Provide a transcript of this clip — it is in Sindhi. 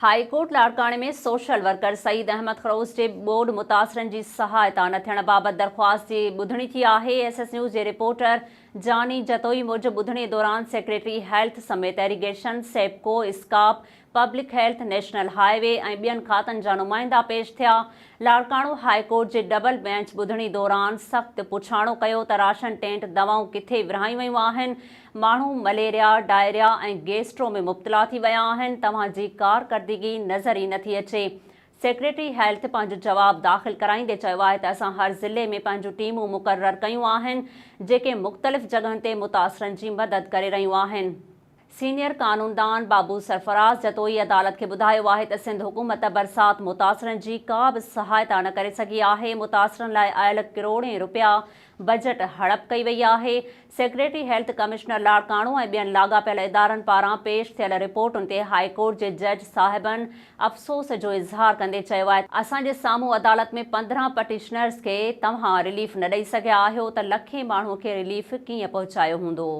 هائي ڪورٽ لاڙڪاڻي ۾ سوشل ورڪر سعيد احمد خروس جي ٻوڏ متاثرن جي سهائتا نه ٿيڻ بابت درخواست جي ٻڌڻي ٿي آهي. ايس ايس نيوز جي رپورٽر جاني جتوئي موجب ٻڌڻي دوران سيڪريٽري هيلٿ سميت ايريگيشن، سيپڪو، اسڪاپ، public health, national highway ۽ ٻين کاتن جا نمائندا پيش ٿيا. لاڙڪاڻو هاء ڪورٽ جي ڊبل بينچ ٻڌڻي دوران سخت پڇاڻو ڪيو ته راشن ٽينٽ دوائون ڪٿي ورهايون ويون آهن، ماڻهو مليريا، ڊائريا ۽ گيسٽرو ۾ مبتلا ٿي ويا آهن، توهان جي ڪارڪردگي نظر ئي نٿي اچي. سيڪريٽري هيلٿ پنهنجو جواب داخل ڪرائيندي چيو آهي ته اسان هر ضلعي ۾ پنهنجون ٽيمون مقرر ڪيون آهن، جيڪي مختلف جڳهن تي متاثرن جي مدد ڪري رهيون آهن. سينيئر قانوندان بابو سرفراز جتوئي عدالت کي ٻڌايو آهي ته سنڌ حڪومت برسات متاثرن جي ڪا به سهائتا نه ڪري سگهي آهي، متاثرن لاء آيل ڪروڙين رپيا بجيٽ هڙپ ڪئي وئي آهي. سيڪريٽري هيلٿ ڪمشنر لاڙڪاڻو ۽ ٻين لاڳاپيل ادارن پاران پيش ٿيل رپورٽن تي هائي ڪورٽ جي جج صاحبن افسوس جو اظهار ڪندي چيو آهي ته اسان جي سامهون عدالت ۾ 15 پٽيشنرز کي توهان رليف نه ڏئي سگهيا آهيو ته لکين ماڻهو کي رليف ڪيئن پهچايو هوندو.